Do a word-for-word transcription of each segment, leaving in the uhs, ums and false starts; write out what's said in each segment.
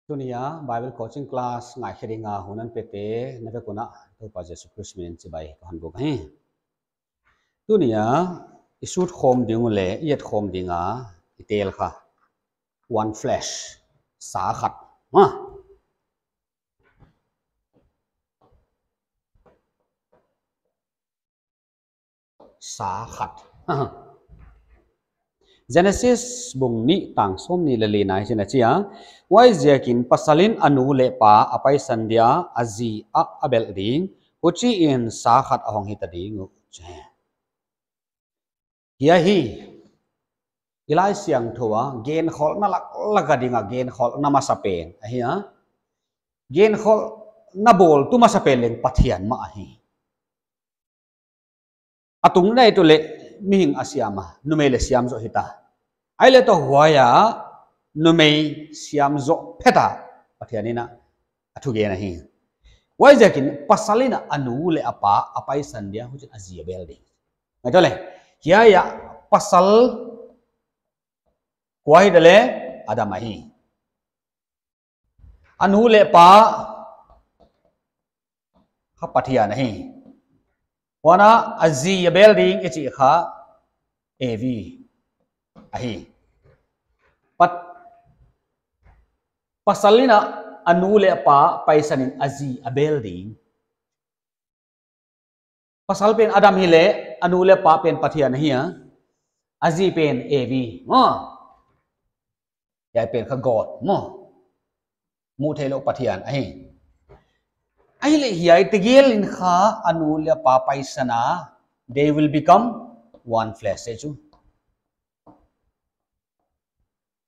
Tuni a Bible coaching class ngaikhe dinga hun hon pete na vek un Toupa Jesu Khrist min in chibai ka hon buk hi. Tuni a i sut khawm ding uh leh i et khawm dinga i tel kha one flesh, sa khat. Ha? Sa khat. Genesis bung nih tang sawmnih leh li na hichi'n a chi a: Huaiziakin pasal in a nu leh pa a paisan dia, a zi ah a belh ding, huchiin sa khat a hong hita ding uh, chi. Hiai hi i Laisiangthou a genkholhna laklak a dinga genkholhna masapen ahi a. Genkholhna bawltu masapen leng Pathian mah ahi. A tung nei tu leh mihing a siam a, numei leh siam zoh hita. Ahihleh tua huai a numei siam zoh phet a Pathian in a thugen ahi. Huaiziakin pasal in a nu leh a pa a paisan dia, huchiin a zi a belh ding. Ngai tou leh, hiai a pasal kua ahi dia leh? Adam ahi. A nu leh pa kha Pathian ahi. Huan a zi a belh ding i chih kha Evi ahi. Pat-, pasal in a nu leh pa paisan in a zi a belh ding. Pasal pen Adam hileh, a nu leh pa pen Pathian ahi a, a zi pen Evi maw. Hiai pen kha God maw. Muh theihlouh Pathian ahi. Ahihleh hiai tegel in kha a nu leh pa paisan a, they will become one flesh, e chu.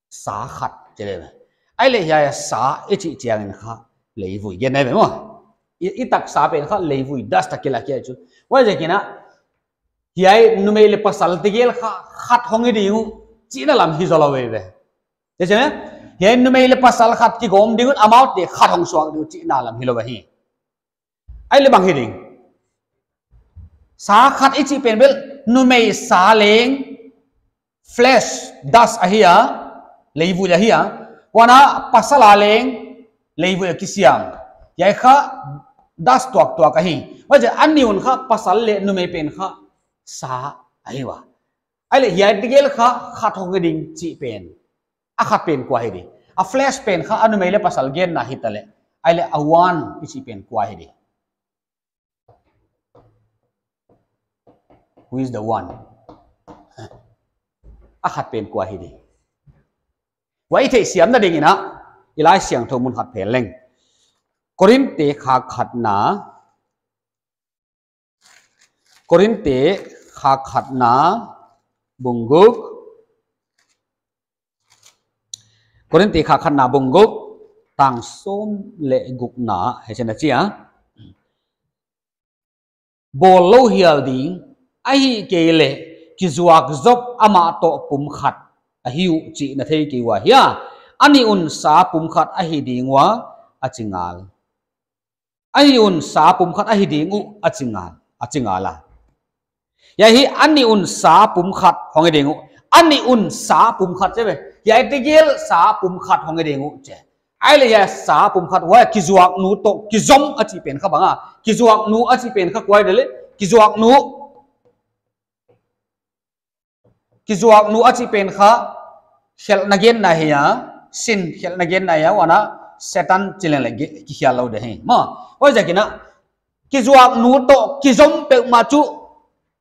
Sa khat, chi leh. Ahihleh hiai a sa i chih chiangin kha leivui gen ahi ve maw. I, i taksa pen kha leivui, dust a kilak ahi chu. Huaiziakin a, hiai numei leh pasal tegel kha khat hong hi ding uh chihna lam hi zaw lou ve ve. Chi chi ne? Hiai numei leh pasal khat kigawm ding un, amaute khat hong suak ding uh chihna lam hilou ahi. Ahihleh bang hi ding? Sa khat i chih pen bel numei sa leng flesh, dust ahi a, leivui ahi a. Huan a pasal a leng leivui a kisiam. Hiai kha dust tuaktuak ahi. Huaiziakin a ni un kha pasal leh numei pen kha sa ahi ua. Ahihleh hiai tegel kha khat hong hi ding chih pen, a khat pen kua hi di? A flesh pen kha a numei leh pasal genna hita leh, ahihleh a one i chih pen kua hi di? Who is the one? A khat pen kua hi di? Huai i theihsiamna dingin a, i Laisiangthou mun khat phel leng. Korinte khak khatna, Korinte khak khatna bung guk. Korinte khak khatna bung guk, tang sawm leh gukna, hichi'n a chi a: Bawllou hial ding, ahihkeileh kizuak zop amah toh pumkhat ahi uh chih na thei kei ua hia? A ni un sa pumkhat ahi ding ua, a chi ngal. A ni un sa pumkhat ahi ding uh, a chi ngal, a chi ngal a. Hiai hi a ni un sa pumkhat hong hi ding uh. A ni un sa pumkhat chi ve. Hiai tegel sa pumkhat hong hi ding uh chi. Ahihleh hiai sa pumkhat, huai kizuak nu toh kizom a chih pen kha bang a? Kizuak nu a chih pen kha kua hi dia leh? Kizuak nu. Kizuak nu a chih pen kha khelhna genna ahi a, sin khelhna genna ahi a, huan a Setan chi leng leh ge-, kikhial lou di hi. Maw, huaiziakin a, kizuak nu toh kizom peuhmah chu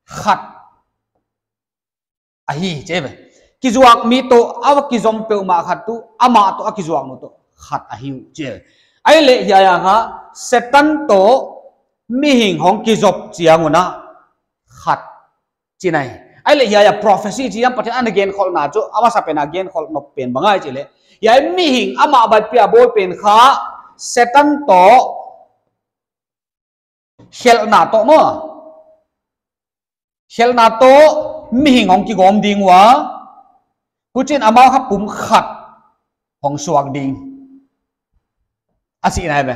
khat ahi chi ve. Kizuak mi toh a kizom peuhmah khat tuh, amah toh a kizuak nu toh khat ahi uh chi ve. Ahihleh hiai a kha Setan toh mihing hong kizop chiang un a khat chi nai. Ahihleh hiai a prophecy chi hiam, Pathian in a genkholhna chu, a masapen a genkholh nop pen bang ahia chih leh, hiai mihing amah baihpih a bawl pen kha Setan toh khelhna toh maw. Khelhna toh mihing hong kigawm ding ua. Huchiin amau kha pumkhat hong suak ding. A chihna ahi ve.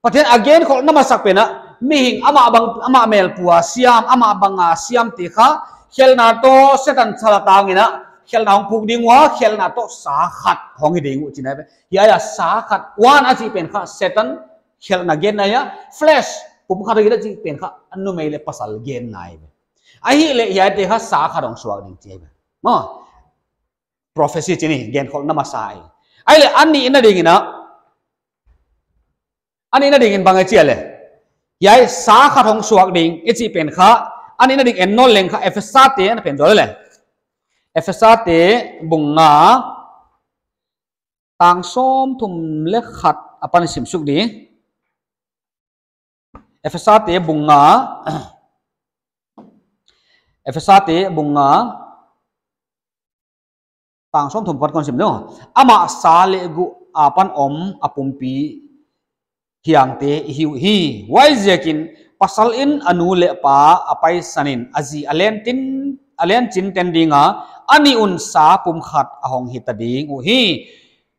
Pathian a genkholhna masak pen a, mihing amah bang, amah mel pua siam, amah banga siam te kha, khelhna toh Setan chal a tang in a, khelhna hong puk ding ua, khelhna toh sa khat hong hi ding uh chihna ve. Hiai a sa khat, one a chih pen kha Satan khelhna genna hia, flesh, pumkhat hong hi a chih pen kha numei leh pasal genna ahi ve. Ahihleh hiaite kha sa khat hong suak ding chi ahi ve. Maw, prophecy chih ni, genkholhna masa ahi. Ahihleh a nihna dingin a, a nihna dingin bang i chi a leh, hiai sa khat hong suak ding i chih pen kha, a nihna ding en nawn leng kha Ephesa te ana pen zaw leh. Ephesa te bung nga, tang sawmthum leh khat apan sim suk di. Ephesa te bung nga, Ephesa te bung nga, tang sawmthum apan kon sim ni. Amah sa leh guh apan om a pumpi hiangte i hi uhi. Huaiziakin pasal in a nu leh pa a paisan in a zi a len tin, a len chin ten ding a, a nih un sa pumkhat a hong hita ding uhi.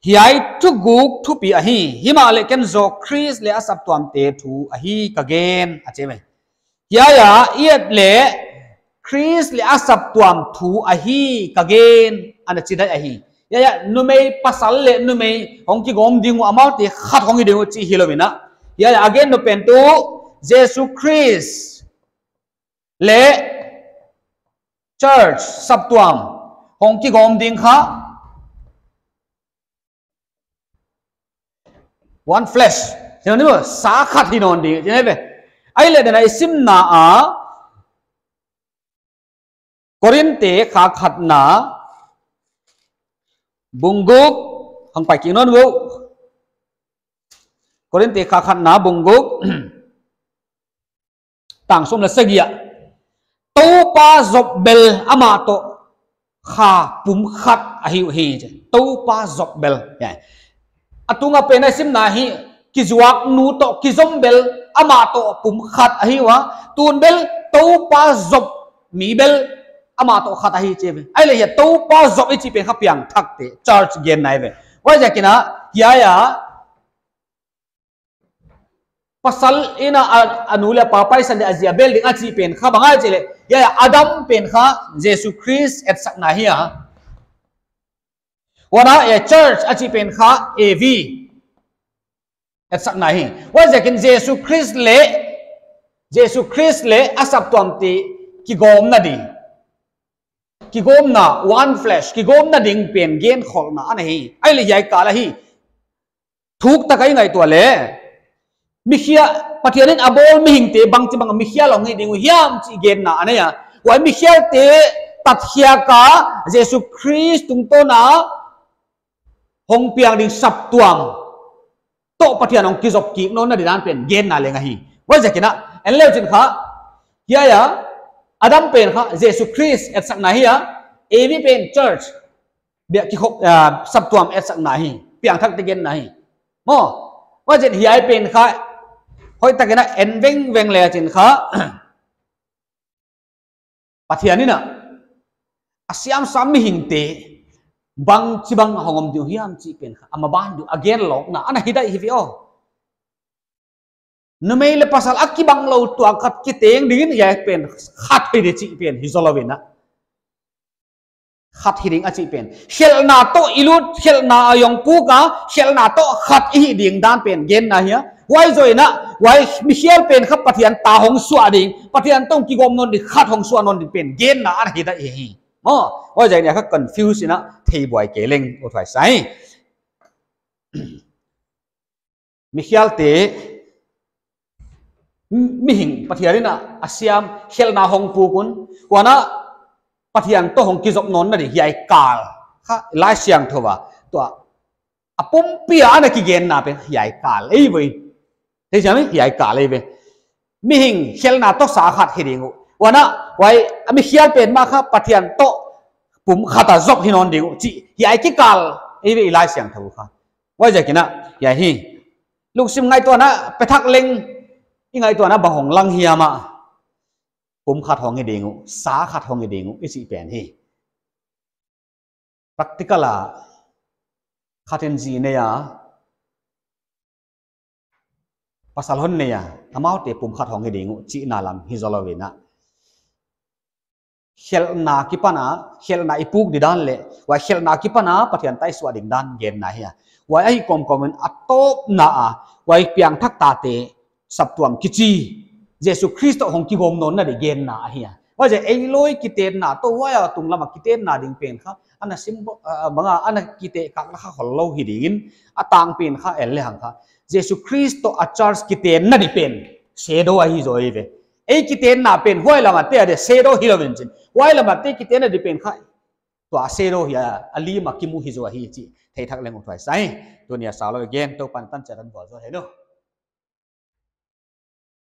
Hiai thuguk thupi ahi. Himahleh ken zaw Khrist leh a saptuamte thu ahi ka gen, a chi mai. Hiai a i et leh Khrist leh a saptuam thu ahi ka gen, ana chi dai ahi. Hiai a numei pasal leh numei hong kigawm ding uh, amaute khat hong hi ding uh chih hilou in a. Hiai a a gen nop pen tuh Jesu Khrist leh church, saptuam hong kigawm ding kha one flesh. Chih ni maw, sa khat hi nawn ding, chih ni ve. Ahihleh dan a i simna a, Korinth te khatna, bung guk, hong pai kik nawn vo. Korinth te khatna, bung guk. Tang sawm leh sagih ah, Toupa zop bel amah toh kha pumkhat ahi uhi. Toupa zop bel. Ya. A tunga pen a i simna hi, kizuak nu toh kizom bel amah toh pumkhat ahi ua. Tun bel Toupa zop mi bel amah toh khat ahi chi ve. Ahihleh hiai Toupa zop i chih pen kha piangthakte, church genna ahi ve. Huaiziakin a, hiai a, pasal in a, a, a nu leh pa paisan ding a, a zi a bel ding a chih pen kha bang ahia chih leh, hiai a Adam pen kha Jesu Khrist etsakna ahi a. Huan a, hiai church a chih pen kha Evi etsakna ahi. Huaiziakin Jesu Khrist leh, Jesu Khrist leh a saptuamte kigawmna ding, kigawmna, one flesh, kigawmna ding pen genkholhna ana hi. Ahihleh hiai kal ahi. Thuk taka i ngaihtuah leh, mikhial, Pathian in a bawl mihingte bangchibang mikhial hong hi ding uh hiam chih genna ana hi a. Huai mikhialte tatkhiak a Jesu Khrist tungtawn a hong piang ding saptuam toh Pathian hong kizop kik nawnna ding dan pen genna leng ahi. Huaiziakin a, en leu chin kha, hiai a, Adam pen kha Jesu Khrist etsakna ahi a, Evi pen church, biak kikhop, ah, saptuam etsakna ahi, piangthakte genna ahi. Maw, huaiziakin hiai pen kha, hoihtakin a en vengveng leu chin kha, Pathian in a, a siamsa mihingte bangchibang a hong om ding uh hiam chih pen kha, a maban ding uh a genlawkna ana hi dai hi ve aw. Numei leh pasal a kibang lou tuak khat kiteng dingin hiai pen khat hi ding chih pen hi zaw lou in a. Khat hi ding a chih pen. Khelhna toh i lut, khelhna a hong puk a, khelhna toh khat i hih ding dan pen genna ahi a. Huai zoh in a, huai mikhial pen kha Pathian ta hong suah ding, Pathian toh kigawm nawn ding, khat hong suah nawn ding pen genna ana hi dai hi. Maw, huaiziakin a kha confuse in a theibuai kei leng ut huai sa hi. Mikhialte, mihing Pathian in a, a siam, khelhna hong puk un, huan a Pathian toh hong kizop nawnna ding hiai kal kha Laisiangthou a, tua a pumpi a ana kigenna pen hiai kal ahi ve. Thei siam hiai kal ahi ve. Mihing khelhna toh sa khat hi ding uh. Huan a, huai, a mikhial pen mah kha Pathian toh pumkhat a zop hi nawn ding uh chih hiai kikal ahi ve i Laisiangthou kha. Huaiziakin a, hiai hi. Lungsim ngaihtuahna, pe thak leng, i ngaihtuahna bang hong lang hiam a. Pumkhat hong hi ding uh, sa khat hong hi ding uh, i chih pen hi. Practical a, khat in zi nei a, pasal hon nei a, amaute pumkhat hong hi ding uh, chihna lam hi zaw lou in a. khelhna kipan a, khelhna i puk di dan leh, huai khelhna kipan a Pathian taisuah ding dan genna hi a. Huai ahi kawmkawm in a tawpna a, huai piangthak tate saptuam kichi, Jesu Khrist toh hong kigawm nawnna di genna ahi a. Huaiziak ei lawi kitenna toh huai a tunglam a kitenna ding pen kha, ana sim bo-, ah, bang a, ana kite kak la kha khol lou hi ding in, a tang pen kha en le hang kha, Jesu Khrist toh a church kitenna di pen shadow ahi zaw hi ve. Ei kitenna pen huai lam a te a di shadow hilou in chin, huai lam a te kitenna di pen kha, tua shadow hi a, a lim a kimu hi zaw hi chih thei thak leng uthuai sa hi. Tuni a sau lou gen, Toupa'n tan chiat a hon bawl zaw hen aw.